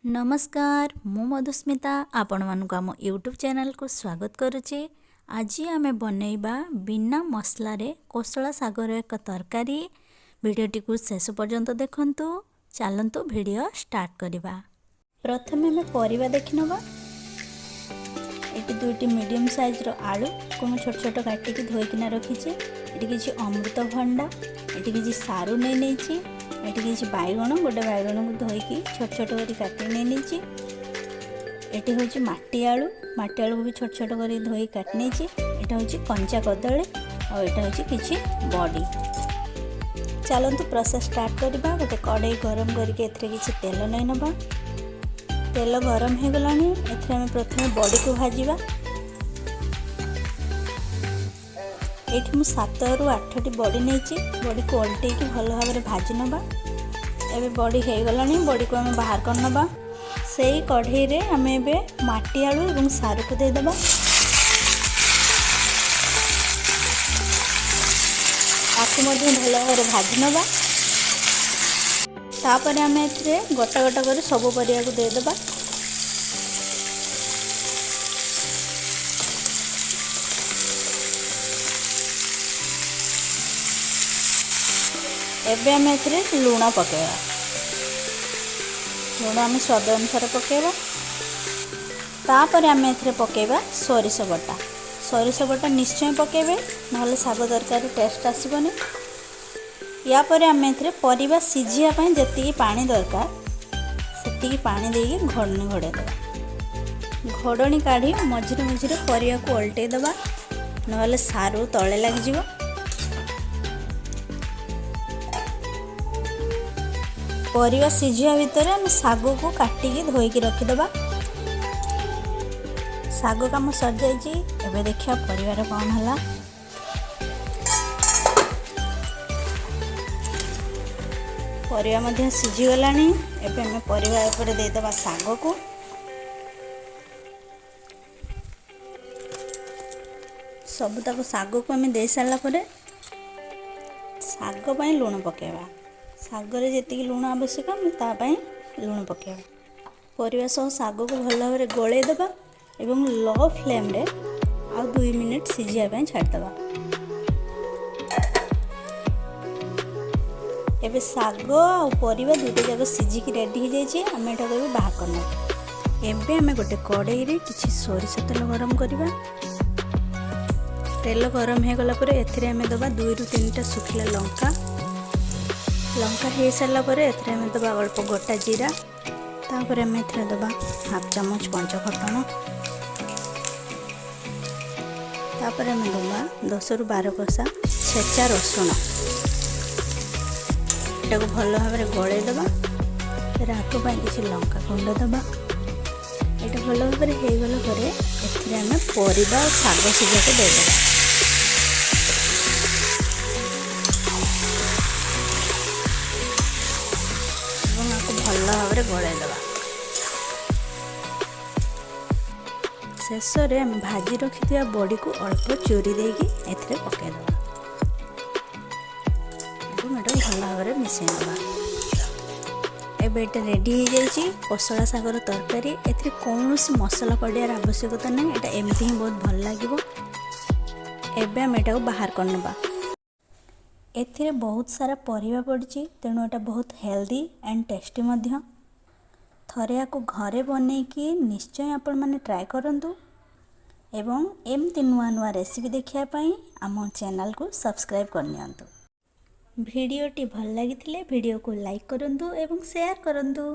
ନମସ୍କାର, ମୁଁ ମଧୁସ୍ମିତା ଆପଣମାନଙ୍କୁ ଆମ ୟୁଟ୍ୟୁବ୍ ଚ୍ୟାନେଲକୁ ସ୍ୱାଗତ କରୁଛି। ଆଜି ଆମେ ବନେଇବା ବିନା ମସଲାରେ କୋଶଳା ଶାଗର ଏକ ତରକାରୀ। ଭିଡ଼ିଓଟିକୁ ଶେଷ ପର୍ଯ୍ୟନ୍ତ ଦେଖନ୍ତୁ। ଚାଲନ୍ତୁ ଭିଡ଼ିଓ ଷ୍ଟାର୍ଟ କରିବା। ପ୍ରଥମେ ଆମେ ପରିବା ଦେଖିନେବା। ଏଠି ଦୁଇଟି ମିଡ଼ିୟମ୍ ସାଇଜ୍ର ଆଳୁକୁ ମୁଁ ଛୋଟ ଛୋଟ କାଟିକି ଧୋଇକିନା ରଖିଛି। ଏଠି କିଛି ଅମୃତଭଣ୍ଡା, ଏଠି କିଛି ସାରୁ ନେଇ ନେଇଛି। ଏଠି କିଛି ବାଇଗଣ, ଗୋଟେ ବାଇଗଣକୁ ଧୋଇକି ଛୋଟ ଛୋଟ କରି କାଟି ନେଇ ନେଇଛି। ଏଠି ହେଉଛି ମାଟି ଆଳୁ, ମାଟି ଆଳୁକୁ ବି ଛୋଟ ଛୋଟ କରି ଧୋଇ କାଟି ନେଇଛି। ଏଇଟା ହେଉଛି କଞ୍ଚା କଦଳୀ ଆଉ ଏଇଟା ହେଉଛି କିଛି ବଡ଼ି। ଚାଲନ୍ତୁ ପ୍ରୋସେସ୍ ଷ୍ଟାର୍ଟ କରିବା। ଗୋଟେ କଡ଼େଇ ଗରମ କରିକି ଏଥିରେ କିଛି ତେଲ ନେଇ ନେବା। ତେଲ ଗରମ ହେଇଗଲାଣି, ଏଥିରେ ଆମେ ପ୍ରଥମେ ବଡ଼ିକୁ ଭାଜିବା। ଏଇଠି ମୁଁ 7ରୁ 8ଟି ବଡ଼ି ନେଇଛି। ବଡ଼ିକୁ ଓଲଟେଇକି ଭଲ ଭାବରେ ଭାଜି ନେବା। ଏବେ ବଡ଼ି ହେଇଗଲାଣି, ବଡ଼ିକୁ ଆମେ ବାହାର କରିନେବା। ସେଇ କଢ଼େଇରେ ଆମେ ଏବେ ମାଟି ଆଳୁ ଏବଂ ସାରୁକୁ ଦେଇଦେବା। ତାକୁ ମଧ୍ୟ ଭଲ ଭାବରେ ଭାଜି ନେବା। ତାପରେ ଆମେ ଏଥିରେ ଗୋଟା ଗୋଟା କରି ସବୁ ପରିବାକୁ ଦେଇଦେବା। ଏବେ ଆମେ ଏଥିରେ ଲୁଣ ପକାଇବା। ଲୁଣ ଆମେ ସ୍ୱାଦ ଅନୁସାରେ ପକାଇବା। ତାପରେ ଆମେ ଏଥିରେ ପକାଇବା ସୋରିଷ ବଟା। ସୋରିଷ ବଟା ନିଶ୍ଚୟ ପକାଇବେ, ନହେଲେ ଶାଗ ତରକାରୀ ଟେଷ୍ଟ ଆସିବନି। ୟା ପରେ ଆମେ ଏଥିରେ ପରିବା ସିଝିବା ପାଇଁ ଯେତିକି ପାଣି ଦରକାର ସେତିକି ପାଣି ଦେଇକି ଘୋଡ଼ଣୀ ଘୋଡ଼େଇ ଦେବା। ଘୋଡ଼ଣୀ କାଢ଼ି ମଝିରେ ମଝିରେ ପରିବାକୁ ଓଲଟେଇ ଦେବା, ନହେଲେ ସାରୁ ତଳେ ଲାଗିଯିବ। ପରିବା ସିଝିବା ଭିତରେ ଆମେ ଶାଗକୁ କାଟିକି ଧୋଇକି ରଖିଦେବା। ଶାଗ କାମ ସରିଯାଇଛି। ଏବେ ଦେଖିବା ପରିବାର କ'ଣ ହେଲା। ପରିବା ମଧ୍ୟ ସିଝିଗଲାଣି। ଏବେ ଆମେ ପରିବା ଉପରେ ଦେଇଦେବା ଶାଗକୁ। ସବୁତକ ଶାଗକୁ ଆମେ ଦେଇସାରିଲା ପରେ ଶାଗ ପାଇଁ ଲୁଣ ପକାଇବା। ଶାଗରେ ଯେତିକି ଲୁଣ ଆବଶ୍ୟକ ଆମେ ତା ପାଇଁ ଲୁଣ ପକାଇବା। ପରିବା ସହ ଶାଗକୁ ଭଲ ଭାବରେ ଗୋଳେଇ ଦେବା ଏବଂ ଲୋ ଫ୍ଲେମ୍ରେ ଆଉ 2 ମିନିଟ୍ ସିଝିବା ପାଇଁ ଛାଡ଼ିଦେବା। ଏବେ ଶାଗ ଆଉ ପରିବା ଦୁଇଟା ଯାକ ସିଝିକି ରେଡ଼ି ହେଇଯାଇଛି। ଆମେ ଏଟାକୁ ଏବେ ବାହାର କରିନେବା। ଏବେ ଆମେ ଗୋଟେ କଡ଼େଇରେ କିଛି ସୋରିଷ ତେଲ ଗରମ କରିବା। ତେଲ ଗରମ ହେଇଗଲା ପରେ ଏଥିରେ ଆମେ ଦେବା 2ରୁ 3ଟା ଶୁଖିଲା ଲଙ୍କା। ଲଙ୍କା ହେଇସାରିଲା ପରେ ଏଥିରେ ଆମେ ଦେବା ଅଳ୍ପ ଗୋଟା ଜିରା। ତାପରେ ଆମେ ଏଥିରେ ଦେବା ହାଫ୍ ଚାମଚ ପଞ୍ଚଫୁଟଣ। ତାପରେ ଆମେ ଦେବା 10ରୁ 12 କୋଷା ଛେଚା ରସୁଣ। ଏଟାକୁ ଭଲ ଭାବରେ ଗୋଳେଇ ଦେବା। ରାଗ ପାଇଁ କିଛି ଲଙ୍କା ଗୁଣ୍ଡ ଦେବା। ଏଇଟା ଭଲ ଭାବରେ ହେଇଗଲା ପରେ ଏଥିରେ ଆମେ ପରିବା ଆଉ ଶାଗ ସିଝାକୁ ଦେଇଦେବା ଏବଂ ଆକୁ ଭଲ ଭାବରେ ଗୋଳେଇ ଦେବା। ଶେଷରେ ଆମେ ଭାଜି ରଖିଥିବା ବଡ଼ିକୁ ଅଳ୍ପ ଚୁରି ଦେଇକି ଏଥିରେ ପକାଇଦେବା ଏବଂ ଏଟାକୁ ଭଲ ଭାବରେ ମିଶାଇ ଦେବା। ଏବେ ଏଇଟା ରେଡ଼ି ହେଇଯାଇଛି କୋଶଳା ଶାଗର ତରକାରୀ। ଏଥିରେ କୌଣସି ମସଲା ପଡ଼ିବାର ଆବଶ୍ୟକତା ନାହିଁ, ଏଇଟା ଏମିତି ହିଁ ବହୁତ ଭଲ ଲାଗିବ। ଏବେ ଆମେ ଏଟାକୁ ବାହାର କରିନେବା। ଏଥିରେ ବହୁତ ସାରା ପରିବା ପଡ଼ିଛି, ତେଣୁ ଏଇଟା ବହୁତ ହେଲ୍ଦି ଆଣ୍ଡ ଟେଷ୍ଟି ମଧ୍ୟ। ଥରେ ୟାକୁ ଘରେ ବନେଇକି ନିଶ୍ଚୟ ଆପଣମାନେ ଟ୍ରାଏ କରନ୍ତୁ ଏବଂ ଏମିତି ନୂଆ ନୂଆ ରେସିପି ଦେଖିବା ପାଇଁ ଆମ ଚ୍ୟାନେଲକୁ ସବସ୍କ୍ରାଇବ୍ କରିନିଅନ୍ତୁ। ଭିଡ଼ିଓଟି ଭଲ ଲାଗିଥିଲେ ଭିଡ଼ିଓକୁ ଲାଇକ୍ କରନ୍ତୁ ଏବଂ ସେୟାର କରନ୍ତୁ।